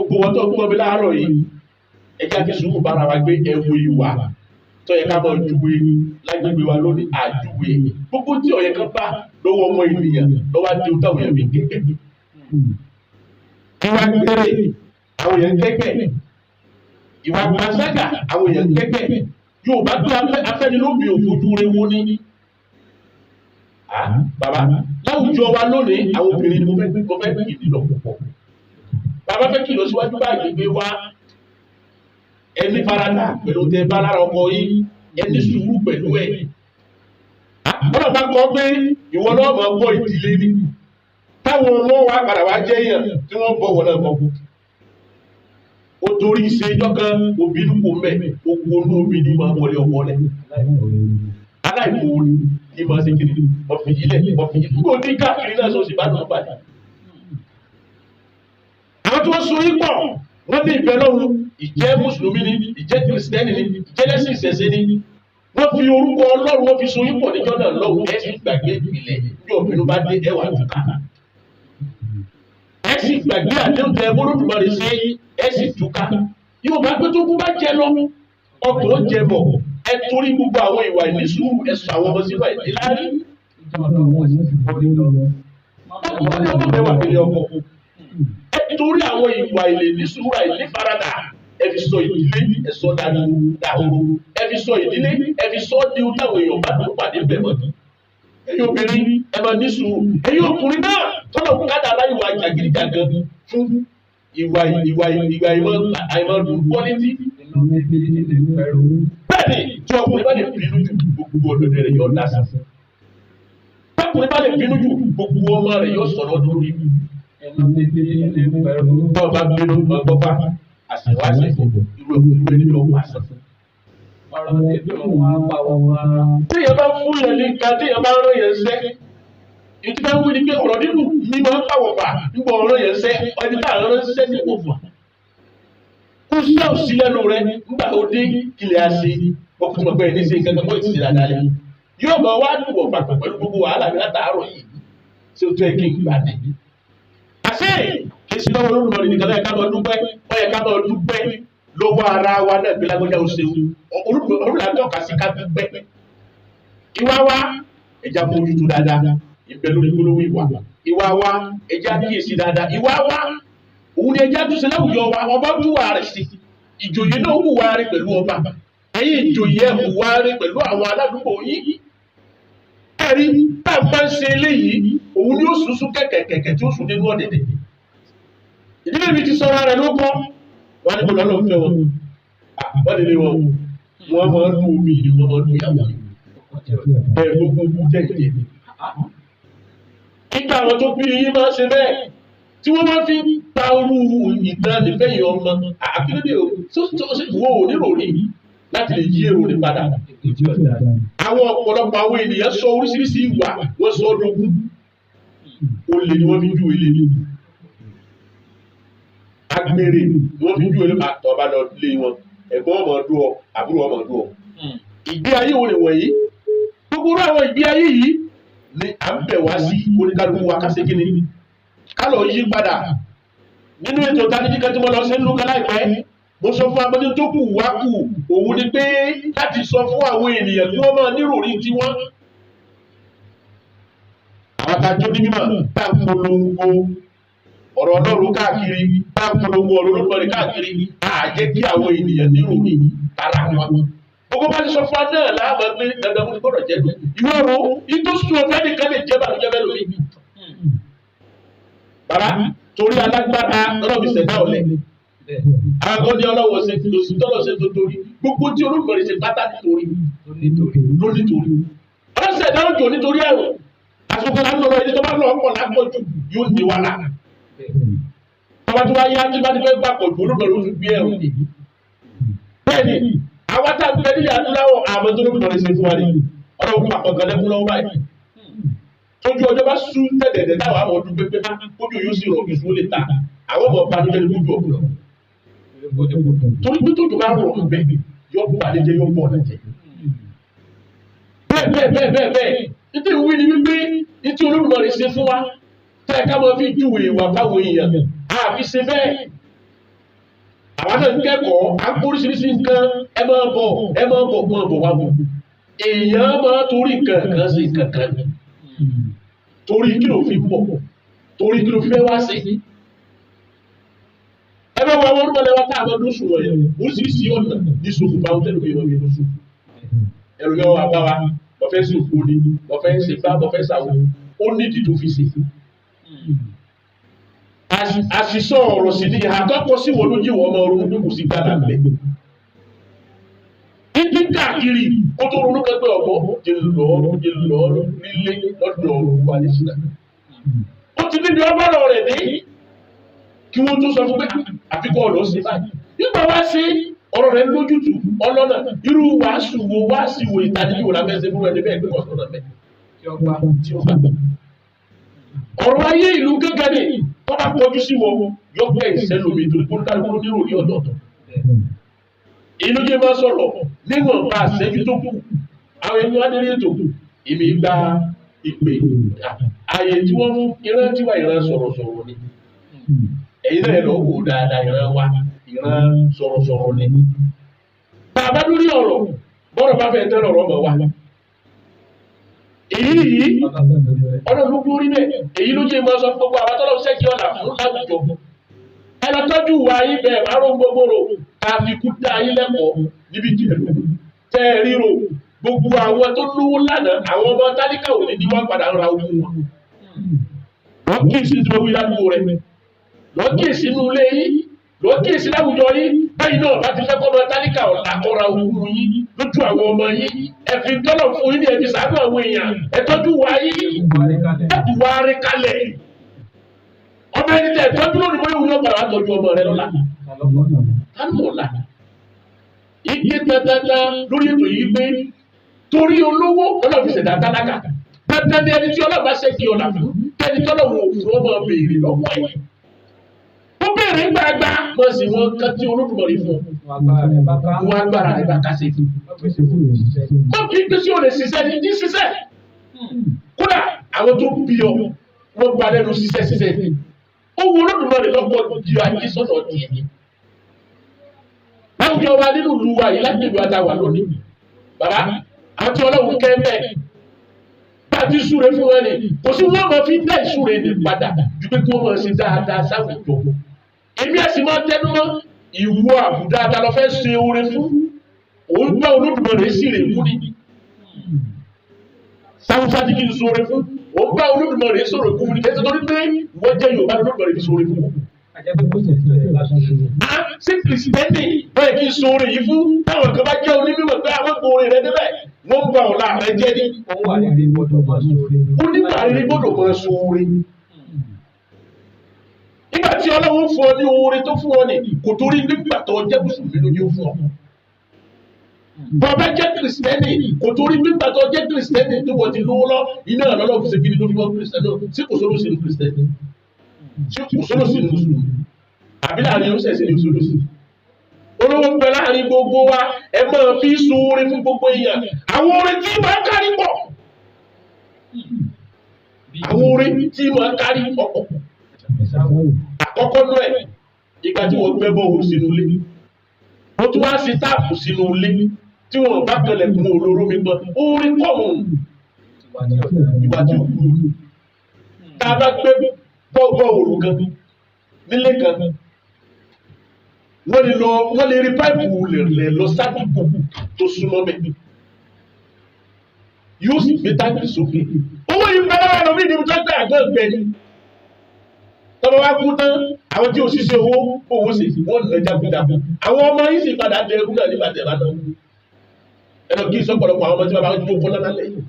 Gbogbo wọn tó ń gbọ́ mi láàárọ̀ yìí, ẹ jẹ́ àfi sùúrù bára wa gbé. Ẹwu ìwà tó yẹ ká máa júwe lágbègbè wa lónìí, àjúwe gbogbo tí ó yẹ kan bá lọ́wọ́ ọmọ ènìyàn lọ́wọ́ á di ohun táwọn èèyàn fi ń kẹ́kẹ́. Ìwà gbére, àwọn èèyàn kẹ́kẹ́. Ìwà panṣágà, àwọn èèyàn kẹ́kẹ́. Yóò bá gbé afẹ́nilóbi òfojú rẹ wo ni. Bàbá, láwùjọ wa lónìí, àwọn obìnrin ni mo fẹ́ kì í lọ púpọ̀. Bàbá fẹ́ kì í lọ síwájú báyìí pé wá, ẹni farada pẹ̀lú tẹ bá lára ọkọ yín, ẹni sùúrù pẹ̀lú ẹ̀. Bọ́lá bá kọ́ pé ìwọ náà máa bọ́ ìdílé ni, táwọn ọmọ wa padà wá jẹ́ èèyàn tí wọ́n bọ̀ wọ́n náà bọ̀. Ó torí ìṣèjọ́ kan obìnrin kò mẹ́ owó inú obìnrin máa wọlé ọkọ rẹ̀. Aláìmoore ní máa ṣe kiri ọ̀fìyílẹ̀ ọ̀fìyílẹ̀ nígbà tí káàkiri náà sọ sí bá dùn bàjẹ́. Àwọn tí wọ́n so yín pọ̀, wọ́n ní ìbẹ̀ lọ́hùn, ìjẹ́ mùsùlùmí ni, ìjẹ́ kìrìsìtẹ́nì ni, ìjẹ́ lẹ́sìn ìṣẹ̀ṣe ni. Wọ́n fi orúkọ Ọlọ́run, wọ́n fi so yín pọ̀ níjọ́ náà lọ́hùn. Ẹ sì gbàgbé ìpìlẹ̀. Bí ọ̀bìnrin bá dé, ẹwà túká. Ẹ sì gbàgbé àdéhùn tẹ Olódùmarè ṣe, ẹ sì túká. Yóò bá pé tó kú bá jẹ lọ, ọkọ̀ ó jẹ bọ̀. Ẹ torí gbogbo àwọn ìwà ìnísùúrù, ẹ sọ àwọn ọmọ sínú àìníláárí. Ọmọ nílé ọkọ, ẹ torí àwọn ìwà ilé nísùúrù, àìnífaradà, ẹ fi sọ ìdílé, ẹ sọ dahoro. Ẹ fi sọ ìdílé, ẹ fi sọ di ohun táwọn èèyàn bá dùn pàdé bẹ̀ mọ́. Ẹ̀yin obìnrin, ẹ máa ní sùúrù. Ẹ̀yin ọkùnrin náà, tọ́lọ̀ kádà aláìwà jàgídíjàgan fún ìwà ìmọ̀ àìmọ̀ dùn quality. Bẹ́ẹ̀ni, tí ọkùnrin bá lè bínú jù, gbogbo ọ̀dọ̀dẹ̀ rẹ̀ yóò dá sí. Tọkùnrin bá lè bínú jù, gbogbo ọmọ rẹ̀ yóò sọ̀rọ̀ lórí. Tó o bá bínú, ọgbọ́fà àṣewáṣe irú irú ẹni lọ wà sọ. Téèyàn bá fún yẹn ní nǹkan, téèyàn bá rán yẹn sẹ́, ìdí bá wí ni pé ọ̀rọ̀ nínú mi máa ń pàwọ̀ fà nígbà ọ̀rọ̀ yẹn sẹ́, ẹni tá à ń rán sẹ́ ní wò fà. Kó sí òsí lẹ́nu rẹ nígbà tó dé kílẹ̀ á ṣe ọkùnrin tó mọ̀ pé ẹni ṣe nǹkan kan mọ́ ìṣe dáadáa lẹ́nu. Yóò máa wá dùn wọ̀ pàpọ̀ pẹ̀lú gbogbo wàhálà mi látàárọ̀ yìí tí ó tó yẹ kí n gbà dé. Àṣé kì í ṣe lọ́wọ́ Olódùmarè nìkan ló yẹ ká máa dúpẹ́, ó yẹ ká máa dúpẹ́ lọ́wọ́ ara wa náà bí lágbájá ó ṣeun. Olódùmarè tọ́ka sí ká dúpẹ́. Ìwà wa, ẹja mójútó dáadáa, ìbẹ̀ lórí gbólóhùn ìwà. Ìwà wa, ẹja kíyèsí dáadáa. Ìwà wa, òun ni ẹja túnṣe láwùjọ wa. Ọba hùwà rẹ̀ sí. Ìjòyè náà hùwà rẹ̀ pẹ̀lú ọba. Ẹ̀yin ìjòyè, ẹ̀ hùwà rẹ̀ pẹ̀lú àwọn aládùúgbò yín. Ẹ̀rí tá a bá ń ṣe eléyìí, òun ni ó sùn kẹ̀kẹ̀kẹ̀kẹ̀ tí ó sùn nínú ọ̀dẹ̀dẹ̀. Ìdílé mi ti sọ̀rọ̀ rẹ̀ ló kọ́. Wọ́n ní kó lọ́lọ́ fẹ́ wọn. Wọ́n lè wọn. Wọ́n máa ń lu omi ni wọ́n máa ń lu ìyàwó. Bẹ́ẹ̀ gbogbo ogun jẹ́jẹ́. Nígbà àwọn tó bí yín máa ń ṣe bẹ́ẹ̀, tí wọ́n máa fi gba orú ìtàn nífẹ̀ẹ́ yìí ọmọ, àkíndé o, wo ò ní rò rí láti lè yí èrò rẹ̀ padà. Àwọn ọ̀pọ̀lọpọ̀ àwọn ènìyàn sọ oríṣiríṣi ìwà, wọ́n sọ dógún. Olè ni wọ́n fi júwe lé. Agbèrè ni wọ́n fi júwe lé. Àtọ̀ bá lọ lé wọn, ẹ̀gbọ́n ọmọ ọdún ọ, àbúrò ọmọ ọdún ọ. Ìgbé ayé wo ni wọ̀nyí? Gbogbo irú àwọn ìgbé ayé yìí ni à ń bẹ̀ wá sí oníkálukú wa ká ṣe kí ni? Ká lọ yí padà. Nínú ètò ìtanijí kan tí mo lọ sí nínú kan láìpẹ́, mo sọ fún abọ́dé tó kù wá kù, òun ni pé láti sọ fún àwọn ènìyàn kí wọ́n máa níròrí tiwọn. Àwọn tá a jó ní mímọ̀, tá a polongo ọ̀rọ̀ Ọlọ́run káàkiri, tá a polongo ọ̀rọ̀ Olódùmarè káàkiri, á jẹ́ kí àwọn ènìyàn níròrí tara wọn. Gbogbo bá ti sọ fún wa náà láàmú pé dandan mo ti gbọ́dọ̀ jẹ́ lò. Ìwé ọ̀rọ̀ ìtòsùn ọ̀fẹ́ nìkan lè jẹ́ bàlújẹ́ bẹ́ẹ̀ lómi. Bàbá, torí alágbára lọ́dọ̀ ṣẹ̀dá ọ̀lẹ. Àwọn ní ọlọ́wọ́ ṣe tó sí tọ́lọ̀ ṣe tó torí. Gbogbo tí Olódùmarè ṣe pátá nítorí ló nítorí. Ọlọ́sẹ̀ ẹ̀dá òjò nítorí ẹ̀rù. Àsìkò là ń lọ ẹni tó bá lọ ọkọ̀ lápọ̀jù yóò ní wàhálà. Tọ́ba tí wàá yá tí bá ti fẹ́ gbà pọ̀ jù, Olódùmarè ó tún gbé ẹ̀rù. Bẹ́ẹ̀ni, àwa tá a gbẹ nílẹ̀ adúláwọ̀, àmọ́ tó Olódùmarè ṣe fún wa ni. Ọlọ́run pàpọ̀ gan lẹ́kún lọ́wọ́ báyìí. Tójú ọjọ́ bá sú tẹ̀tẹ̀tẹ̀ táwọn àwọn ọdún pépé kójú yóò sì rọ̀ kí sùn ó lè ta. Àwọn ọmọ ọba níjẹ́ ní kójú ọ̀gbìn lọ. Torí pé tójú bá rọ̀ ń bẹ̀, yọ balẹ̀ jẹ́, yọ bọ̀ ọ̀nà jẹ́. Bẹ́ẹ̀ bẹ́ẹ̀ bẹ́ẹ̀ bẹ́ẹ̀ bẹ́ẹ̀. Nítorí wí ni wípé ní tí Olódùmarè ṣe fún wa, tẹ́ ẹ ká máa fi júwe ìwà fáwọn èèyàn, àfi ṣe bẹ́ẹ̀. náà ń kẹ́kọ̀ọ́, à ń kó oríṣiríṣi nǹkan, ẹ máa bọ̀, ẹ máa bọ̀, máa bọ̀ wá bọ̀. Èèyàn máa torí nǹkan kan sí nǹkan kan ni. Torí kí ló fi bọ̀? Torí kí ló fi fẹ́ wá sí? Ẹ bá wọ àwọn orúkọ lẹ́wọ́ tá a máa dóṣù wọ̀nyẹn, oríṣiríṣi ọ̀nà ní ṣokùnfà ohun tẹ́lẹ̀ mi máa dóṣù. Ẹ̀rù yẹn wà bá wa, mo fẹ́ sòkò ni, mo fẹ́ ṣe bá, mo fẹ́ ṣàwo, ó nídìí tó fi ṣe. Àṣìṣọ ọ̀rọ̀ sì ni àtọ́kọ sí wo ló jí wọ́n máa ronú pé kò sí gbàdá lẹ̀. Títí káàkiri kó tó ronú kẹgbẹ́ ọ̀gbọ́ jẹ́ lọ jẹ́ lọ nílé lọ́dọ̀ Olúwa ní sílẹ̀. Ó ti níbi ọgbọ́nà rẹ̀ dé kí wọ́n tó sọ fún pé àfikún ọ̀rọ̀ sí báyìí. Nígbà wá sí ọ̀rọ̀ rẹ̀ lójútùú ọlọ́nà irú wàásù wo wáàsí wo ìtàdí wo la fẹ́ ṣe fún ẹni bẹ́ẹ̀ pé kọ̀ọ̀sán náà bẹ́ẹ̀ tí ó gbà. Ọ̀rọ̀ ayé ìlú gẹ́gẹ́ ni tó bá kọjú sí wọn yọpẹ́ ìṣẹ́lómi torí kó kálukú nírò ní ọ̀dọ̀ọ̀dọ̀. Inú jẹ́ máa sọ̀rọ̀ níwọ̀n bá àṣẹ́jú tó kù. Àwọn ẹni wá délé ètò èmi gba ìpè ààyè tí wọ́n fún ìran tiwa ìran sọ̀rọ̀sọ̀rọ̀ ni. Ẹ̀yin náà lọ wò dáadáa ìran wa ìran sọ̀rọ̀sọ̀rọ̀ ni. Bàbá lórí ọ̀rọ̀ bọ́rọ̀ bá fẹ́ tẹ́ lọ̀rọ̀ mọ̀ wá. Èyí yìí ọlọ́run ló gbórí bẹ́ẹ̀ èyí ló jẹ́ máa sọ fún gbogbo àwọn tọ́lọ́ ṣẹ́kì ọ̀nà fún láwùjọ. Ẹ lọ tọ́jú wa yín bẹ́ẹ̀ bá rò gbogbo rò ká fi kú dá yín lẹ́kọ̀ọ́ níbi jẹ̀lú. Tẹ́ ẹ ríro gbogbo àwọn tó lówó lánàá àwọn ọmọ tálíkà òní ní wọ́n padà ń ra ogún wọn. Wọ́n kì í sí tí wọ́n wí ládùúgbò rẹ̀. Wọ́n kì í sínú ilé yín. Wọ́n kì í sí láwùjọ yín. Báyìí náà bá ti fẹ́ kọ́ ọmọ tálíkà ọ̀la kọ́ra ogún yín lójú àwọn ọmọ yín. Ẹ fi tọ́lọ̀ fún yín ní ẹ fi ṣàánú àwọn èèyàn. Ẹ tọ́jú wa yín. Ẹ bù wá rí kalẹ̀. Ọmọ ẹni tẹ̀ tọ́jú lónìí bóyá òun yóò padà wá tọ́jú ọmọ rẹ lọ́la. Kánú ọ̀la. Ike dandandan lórí ètò yìí pé torí olówó Ọlọ́run fi ṣẹ̀dá tálákà. Dandan ni ẹni tí Ọlọ́run bá ṣe kí ọ̀la fún. Kẹ́ni tọ́lọ̀ wò fún ọmọ béèrè lọ́wọ́ ẹ̀. Ó béèrè gbàgbà mọ̀ sí wọn kan tí Olódùmarè fún. Wọn agbára rẹ̀ bá kásẹ̀ fún. Wọ́n fi pé sí òde ṣiṣẹ́ ní ní ṣiṣẹ́. Kódà àwọn tó bí ọ, wọ́n gba lẹ́nu ṣiṣẹ́ ṣiṣẹ́. Ó wo Olódùmarè lọ́pọ̀ di ajé sọ́dọ̀ tiẹ̀. Láwùjọ wa nínú ìlú wa yìí láti ìlú àtàwà lónìí. Bàbá àti Ọlọ́run kẹ́ bẹ́ẹ̀. Bá a ti súre fún wọn ni, kò sí wọ́n máa fi dá ìsúre ní padà ju pé kí wọ́n máa ṣe dáadáa sáwùjọ. Èmi àti máa tẹnu mọ́ ìwọ àbùdá ta lọ fẹ́ ṣe oore fún. Òun gbọ́ Olódùmarè sì rè kú ni. Sáwùsá tí kì í ṣoore fún. Òun gbọ́ Olódùmarè sọ̀rọ̀ kú ni. Kẹ́sì torí pé wọ́n jẹ́ Yorùbá Olódùmarè fi ṣoore fún wọn. Ṣé Kìrìsìtẹ́nì bẹ́ẹ̀ kí n ṣoore yìí fún? Táwọn kan bá jẹ́ onímọ̀ pé àwọn gbòòrè rẹ débẹ̀, wọ́n ń ba ọ̀la rẹ jẹ́ ni. Oníwà rere gbọ́dọ̀ máa ṣoore. Nígbà tí Ọlọ́run fún ọ ní oore tó fún ọ ní, kò torí nígbà tó jẹ́ Mùsùlùmí ló ní ó fún ọ. Bàbá jẹ́ Kìrìsìtẹ́nì, kò torí nígbà tó jẹ́ Kìrìsìtẹ́nì tó wọ́n ti lówó lọ, iná Ọlọ́run fi ṣe kí ni ló fi wọ́n Kìrìsìtẹ́nì náà, ṣé kò sóló sí ní Kìrìsìtẹ́nì? Ṣé kò sóló sí ní Mùsùlùmí? Àbí láàrin ó ṣẹ̀ṣẹ̀ ní sóló sí? Olówó ń bẹ láàrin gbogbo wa, ẹ máa fi ṣoore fún gbogbo èèyàn. Àwọn oore tí máa kárí pọ̀. Àwọn oore tí máa kárí ọ̀pọ̀. Àkọ́kọ́ náà ẹ̀, ìgbà tí wọ́n gbẹ́ bọ́ọ̀lù sínú ilé. Wọ́n tún wá sí táàpù sínú ilé tí wọ́n bá kẹlẹ̀kùn olóró mi gbọ́n. Oore kọ̀ ọ̀hún. Ìwà tí ò kúrò. Tá a bá gbé bọ́ọ̀lù kan nílé kan, wọ́n lè lọ, wọ́n lè rí páìpù lè lọ sádùúgbò tó súnmọ́ mẹ́. Yóò sì gbé táǹkì sókè. Owó yìí ń bẹ lára lómi ìdíbi tó gbé àgbọn ìgbẹ́ ni. Tọ́ba wá kú tán, àwọn tí ò ṣiṣẹ́ owó owó sì wọ́n lè jagunjagun. Àwọn ọmọ yìí sì padà dẹ ẹrú náà nígbà tẹ̀ bá náà. Ẹ lọ kí ìsọ̀pọ̀lọpọ̀ àwọn ọmọ tí bàbá ń jókòó lánàá lẹ́yìn.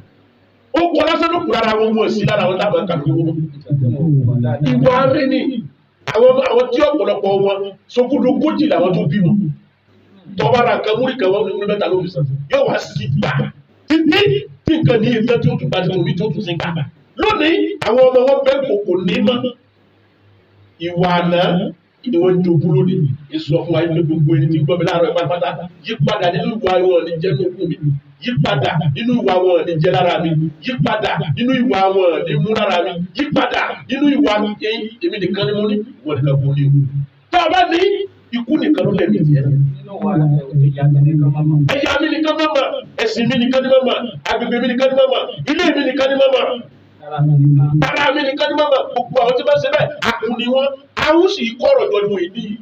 Ó kọ lásán ló kù lára wọn wọ̀ sí lára wọn táwọn kà lówó. Ìwà rẹ̀ ni àwọn tí ọ̀pọ̀lọpọ̀ wọn sókúdógójì làwọn tó bí wọn. Tọ́ba ra nǹkan múrí kan wọn ní mẹ́ta ló fi sàn. Yóò wá sí gbà títí tí nǹkan ní ìtẹ́ tí ó tún bá ti tóbi tí ó tún sí gbà. Lónìí àwọn ọmọ wọn bẹ́ẹ̀ kò kò ní mọ́. Ìwà àná ni wọ́n jogún lónìí. Èso fún wa pé gbogbo ẹni tí ń gbọ́ mi láàárọ̀ pátápátá yípadà nínú ìwà wọn ní jẹ́ lókun mi. Yípadà nínú ìwà wọn ní jẹ́ lára mi. Yípadà nínú ìwà wọn ní mú lára mi. Yípadà nínú ìwà èmi nìkan ni mo ní, ìwọ nìkan kò ní o. Tá a bá ní ikú Ikú nìkan ló lẹ̀mí tiẹ̀. Ẹ̀yà mi nìkan má mọ̀. Ẹ̀yà mi nìkan má mọ̀, ẹ̀sìn mi nìkan ni má mọ̀, agbègbè mi nìkan ni má mọ̀, ilé mi nìkan ni má mọ̀, ara mi nìkan ni má mọ̀. Gbogbo àwọn tí bá ṣe bẹ́ẹ̀, àkùn ni wọ́n, àwọn sì kọ̀rọ̀ jọ ni wọ́n èdè yìí.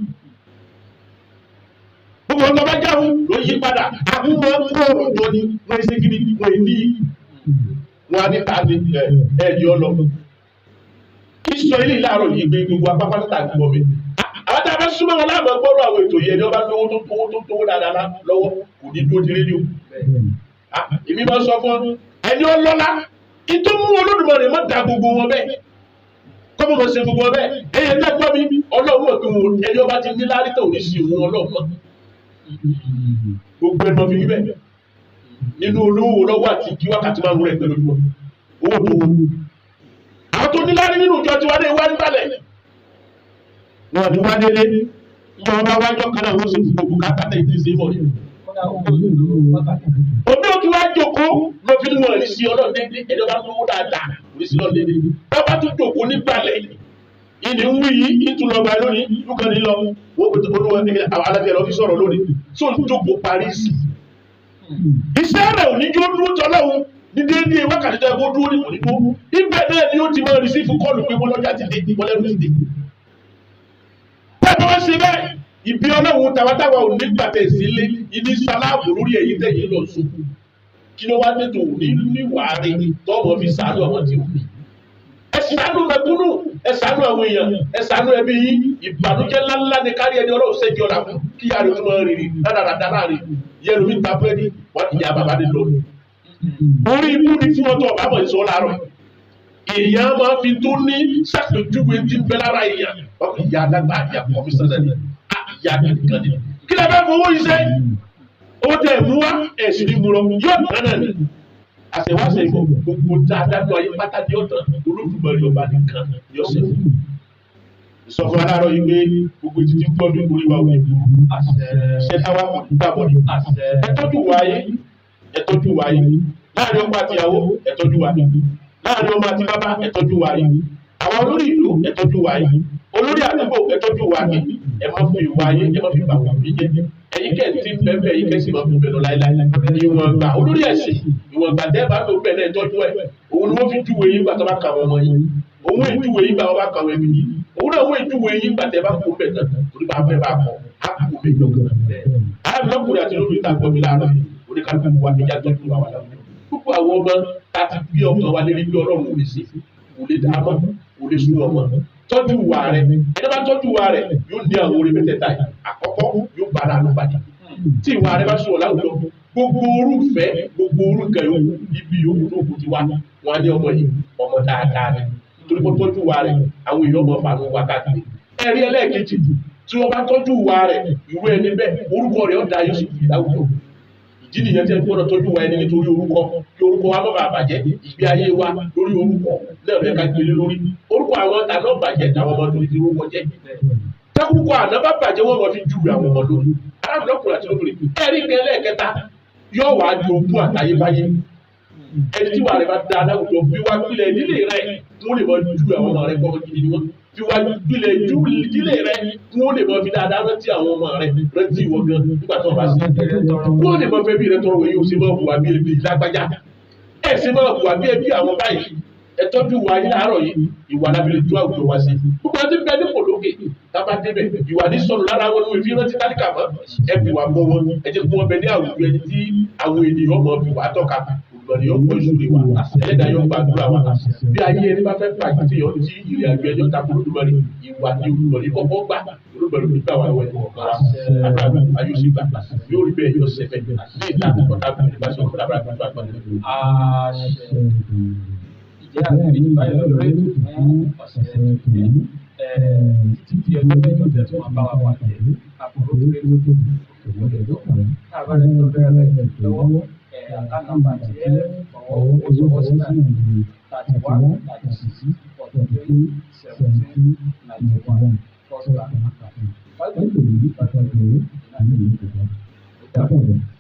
Gbogbo ọ̀gá bá jáwó ló yí padà, àwọn máa ń kọ̀rọ̀ jọ ni wọ́n ṣe kiri wọ́n èdè yìí. Wọ́n á ní ta ni ẹ̀ ẹ̀ yọ lọ. Kí sọ ilé ìlàrọ̀ yìí gbé gbogbo apápátá gbọ́ mi. Àwọn tá a bá súnmọ́ wọn láàmú gbọ́rọ̀ àwọn ètò yẹn ni wọ́n bá lówó tó tówó tó tówó dáadáa lọ́wọ́ kò ní dúró di rédíò. Èmi máa ń sọ fún ẹni ọlọ́lá ìtò mú Olódùmarè má da gbogbo wọn bẹ́ẹ̀ kọ́mọ mọ̀ ṣe gbogbo wọn bẹ́ẹ̀ ẹ̀yẹ náà gbọ́ mi ọlọ́run òkè wọn ẹni ọba ti ní lárí tó ní sí òun ọlọ́run mọ́ gbogbo ẹnu fi bẹ́ẹ̀ nínú olówó lọ́wọ́ àti kí wákàtí máa ń rẹ̀ pẹ̀lú owó tó wọ́n. Àwọn tó ní lárí nínú ìjọ tiwa ní ìwádìí balẹ̀ wọn ni wá délé ní wọn bá wájọ kan náà wọn sì fún bùkátà tẹ ìdí sí ìbọn. Omi ò tún wá jókòó ló fi ní wọn rí sí ọlọ́run dédé ẹni ọba tó wó dáadáa rí sí ọlọ́run dédé. Bàbá tún jókòó nígbàlẹ̀ ìní ń wí yìí ìtún lọ́gbà lónìí lùkàn ní lọ wọ́n kò tó olúwa àwọn alábẹ́ lọ fi sọ̀rọ̀ lónìí tó ń jókòó parí sí. Iṣẹ́ rẹ̀ ò ní jó dúró tọ́lọ́hún ní déédéé wákàtí tó yẹ kó dúró ní kò ní dúró. Ibẹ̀ náà ni ó ti máa rí sí fún kọ́ọ̀lù pé wọ́n lọ́jà ti dé wọ́n lẹ́rú ti dé. Bẹ́ẹ̀ wọ́n ṣe bẹ́ẹ̀ ìbí ọlọ́run tàwátàwà ò ní gbàtẹ̀ sílé ìní sáláàbù lórí ẹ̀yìn tẹ̀yìn lọ sókù kí ló wá dé tó ní níwàá rí tọ́mọ fi sàánú àwọn tí ò ní. Ẹ ṣàánú mẹ̀kúnnù, ẹ ṣàánú àwọn èèyàn, ẹ ṣàánú ẹbí yín. Ìbànújẹ́ ńláńlá ni kárí ẹni ọlọ́run ṣẹ́gi ọ̀la fún kí yàrá tó máa rìnrìn dáradára láàrin yẹnu mi ta búrẹ́dì wọ́n ìyá bàbá ní lọ. Orí ibú ni fún ọtọ ọ̀bá mọ̀ ìṣọ́ láàárọ̀. Èèyàn máa fi tó ní ṣàpèjúwe tí ń bẹ lára èèyàn. Wọ́n fi ìyá alágbá ìyá kọmíṣánná ni ìyá nìkan ni. Kí lè fẹ́ fowó iṣẹ́? Owó tẹ̀ mú wá ẹ̀sìn ní mu lọ yóò tán náà ni. Àṣẹwáṣẹ ìbọ̀ gbogbo dáadáa lọ ayé pátá ní ọ̀tàn Olódùmarè ọba nìkan ni ọ̀sẹ̀ fún. Ìsọfún aláàárọ̀ yìí pé gbogbo etí tí ń gbọ́ mi orí wa ò ní burú. Ṣé táwa kò ní gbàgbọ́ ni? Ẹ tọ́jú wa ayé, ẹ tọ́jú wa ayé. Láàárín ọkọ àti ìyàwó, ẹ tọ́jú wa ayé. Láàárín ọmọ àti bàbá, ẹ tọ́jú wa ayé. Àwọn olórí ìlú, ẹ tọ́jú wa ayé. Olórí àdúgbò, ẹ tọ́jú wa ayé. Ẹ má fi ìwà ayé, ẹ má fi bàbá mi jẹ́. Ẹ̀yin kẹ́ ti ń bẹ́ẹ̀ bẹ́ẹ̀, ẹ̀yin kẹ́ sì máa fi bẹ́ẹ̀ lọ láéláé. Ìwọ̀n ìgbà olórí ẹ̀sìn, ìwọ̀n ìgbà tẹ́ bá tó bẹ́ẹ̀ náà tọ́jú ẹ̀. Òun ni wọ́n fi júwe yín gbà tó bá kà wọ́n mọ́ yín. Òun èjúwe yín gbà wọ́n bá kà wọ́n ẹbí yín. Òun náà wọ́n èjúwe yín gbà tẹ́ bá kó bẹ̀ tán. Torí bá fẹ́ bá kọ̀, á kó bẹ̀ jọ gan. Alábìlọ́kùnrin àti lóbìnrin tá a gbọ́ mi láàárọ̀ yìí, oníkálukú wa ẹja tọ́jú wa wà láwùjọ. Púpọ̀ àwọn ọmọ tá a ti gbé ọkàn wa lérí bí Ọlọ́run ò lè ṣe, kò lè dá mọ́, kò lè sún ọmọ. Tọ́jú wa rẹ̀, ẹni bá tọ́jú wa rẹ̀ yóò ní àwọn oore mẹ́tẹ̀ẹ̀ta yìí. Àkọ́kọ́ yóò bá ara ló pàdé. Tí ìwà rẹ̀ bá sùn ọ̀ láwùjọ, gbogbo orúfẹ́, gbogbo orúkẹ yòókù, ibi yòókù tó kù ti wá, wọn á ní ọmọ yìí, ọmọ dáadáa ni. Torí pé tọ́jú wa rẹ̀, àwọn èèyàn ọmọ fàánú wa káàkiri. Ẹ̀rí ẹlẹ́ẹ̀kejì, tí wọ́n bá tọ́jú wa rẹ̀, ìwé ẹni bẹ́ẹ̀, orúkọ rẹ̀ ó da yóò sì fi láwùjọ. Ìdí nìyẹn tí ẹ gbọ́dọ̀ tọ́jú wa ẹni nítorí orúkọ, kí orúkọ wa má bàa bàjẹ́, ìgbé ayé wa lórí orúkọ náà ló yẹ ká gbélé lórí. Orúkọ àwọn àná bàjẹ́ táwọn ọmọ torí ti orúkọ jẹ́. Tẹ́kùkọ àná bá bàjẹ́ wọ́n mọ̀ fi júwe àwọn ọmọ lórí. Arábìnrin àti lóbìnrin, ẹ̀rí nǹkan ẹlẹ́ẹ̀kẹta yóò wá di ogún àtayébáyé. Ẹni tí wà rẹ̀ bá da láwùjọ bí wá gbilẹ̀ ìdílé rẹ̀ kí wọ́n lè mọ ju àwọn ọmọ rẹ̀ gbọ́mọ gidi ni wọ́n. Bí wá gbilẹ̀ ìdílé rẹ̀ kí wọ́n lè mọ fi dáadáa rántí àwọn ọmọ rẹ̀ rántí ìwọ gan nígbà tó o bá sí. Kí wọ́n lè mọ fẹ́ bí rẹ tọrọ wẹ̀yìn o ṣe máa hùwà bí ẹbí lágbájá. Ẹ ṣe máa hùwà bí ẹbí àwọn báyìí. Ẹ tọ́jú wa yín láàárọ̀ yìí, ìwà lábẹ́lẹ̀ tó àwùjọ wa sí. Gbogbo àti bẹ́ẹ̀ ní kòlókè, tá a bá débẹ̀, ìwà ní sọnù lára wọn ní ìfi rántí tálíkà mọ́. Ẹ fi wà bọ́ wọn, ẹ jẹ́ kí wọ́n bẹ ní àwùjọ ẹni tí àwọn ènìyàn mọ̀ fi wà tọ́ka. Olùgbọ̀nì yóò pọ̀ ìṣúre wa, ẹlẹ́dàá yóò gbàdúrà wa. Bí ayé ẹni bá fẹ́ bàjẹ́ tí yọ tí ìrìn àjò ẹjọ́ ta Olódùmarè, ìwà ni Olùgbọ̀nì kọ́kọ́ gbà. Olùgbọ̀nì gbà wà lọ́wọ́ ẹni kọ̀ọ̀kan wa. Àdúrà ayé sì gbà, yóò rí bẹ́ẹ̀ yóò ṣẹ bẹ́ẹ̀. Ní ìta ọ̀tá bá sọ̀rọ̀ lábàá gbàgbà. Ìjẹ́ àgbèrè ìbáyọ̀ lórí ètò fún ọ̀sẹ̀ tòní. Títí di ọjọ́ mẹ́jọ tẹ̀ tó máa bá wa pàdé. Àbúrò kéré lójú òkè tá a bá rẹ̀ tó bẹ̀rẹ̀ lọ́wọ́ àká nọ́mbà tí ẹ fọwọ́ owó sọwọ́ sí náà 31 36 43 17 91 First Bank account 5 3 5 3 9 8.